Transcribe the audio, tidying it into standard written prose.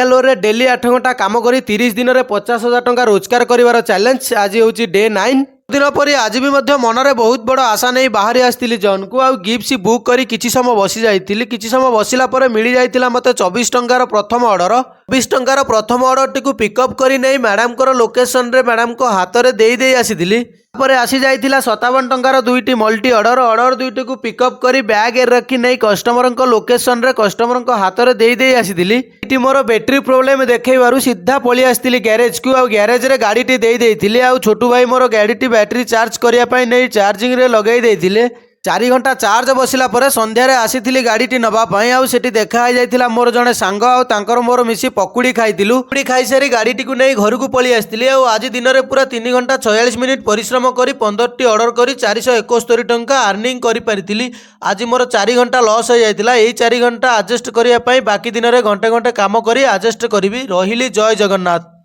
ବାଙ୍ଗାଲୋରରେ ଡେଲି 8 ଘଣ୍ଟା କାମ କରି 30 ଦିନରେ 50,000 ଟଙ୍କା ରୋଜଗାର କରିବାର ଚ୍ୟାଲେଞ୍ଜ। ଆଜି ହେଉଛି ଡେ 9। ଦିନ ପରି ଆଜି ବି ମଧ୍ୟ ମନରେ ବହୁତ ବଡ଼ ଆଶା ନେଇ ବାହାରି ଆସିଥିଲି ଜନ୍କୁ। ଆଉ ଗିପ୍ସ ବୁକ୍ କରି କିଛି ସମୟ ବସି ଯାଇଥିଲି। କିଛି ସମୟ ବସିଲା ପରେ ମିଳିଯାଇଥିଲା ମୋତେ 24 ଟଙ୍କାର ପ୍ରଥମ ଅର୍ଡ଼ର। 24 ଟଙ୍କାର ପ୍ରଥମ ଅର୍ଡ଼ରଟିକୁ ପିକଅପ୍ କରି ନେଇ ମ୍ୟାଡ଼ାମଙ୍କର ଲୋକେସନରେ ମ୍ୟାଡ଼ାମଙ୍କ ହାତରେ ଦେଇ ଦେଇ ଆସିଥିଲି। ତାପରେ ଆସି ଯାଇଥିଲା 57 ଟଙ୍କାର ଦୁଇଟି ମଲ୍ଟି ଅର୍ଡ଼ର। ଅର୍ଡ଼ର ଦୁଇଟିକୁ ପିକଅପ୍ କରି ବ୍ୟାଗରେ ରଖି ନେଇ କଷ୍ଟମରଙ୍କ ଲୋକେସନରେ କଷ୍ଟମରଙ୍କ ହାତରେ ଦେଇ ଦେଇ ଆସିଥିଲି। ଏଠି ମୋର ବ୍ୟାଟେରୀ ପ୍ରୋବ୍ଲେମ ଦେଖେଇବାରୁ ସିଧା ପଳେଇ ଆସିଥିଲି ଗ୍ୟାରେଜକୁ। ଆଉ ଗ୍ୟାରେଜରେ ଗାଡ଼ିଟି ଦେଇ ଦେଇଥିଲି। ଆଉ ଛୋଟୁ ଭାଇ ମୋର ଗାଡ଼ିଟି ବ୍ୟାଟେରୀ ଚାର୍ଜ କରିବା ପାଇଁ ନେଇ ଚାର୍ଜିଂରେ ଲଗାଇ ଦେଇଥିଲେ। 4 ଘଣ୍ଟା ଚାର୍ଜ ବସିଲା ପରେ ସନ୍ଧ୍ୟାରେ ଆସିଥିଲି ଗାଡ଼ିଟି ନେବା ପାଇଁ। ଆଉ ସେଠି ଦେଖା ହେଇଯାଇଥିଲା ମୋର ଜଣେ ସାଙ୍ଗ। ଆଉ ତାଙ୍କର ମୋର ମିଶି ପକୁଡ଼ି ଖାଇଥିଲୁ। ପକୁଡ଼ି ଖାଇସାରି ଗାଡ଼ିଟିକୁ ନେଇ ଘରକୁ ପଳେଇ ଆସିଥିଲି। ଆଉ ଆଜି ଦିନରେ ପୁରା 3 ଘଣ୍ଟା 46 ମିନିଟ୍ ପରିଶ୍ରମ କରି 15ଟି ଅର୍ଡ଼ର କରି 471 ଟଙ୍କା ଆର୍ନିଂ କରିପାରିଥିଲି। ଆଜି ମୋର 4 ଘଣ୍ଟା ଲସ୍ ହେଇଯାଇଥିଲା। ଏଇ 4 ଘଣ୍ଟା ଆଡ଼ଜଷ୍ଟ କରିବା ପାଇଁ ବାକି ଦିନରେ ଘଣ୍ଟେ ଘଣ୍ଟେ କାମ କରି ଆଡ଼ଜଷ୍ଟ କରିବି। ରହିଲି, ଜୟ ଜଗନ୍ନାଥ।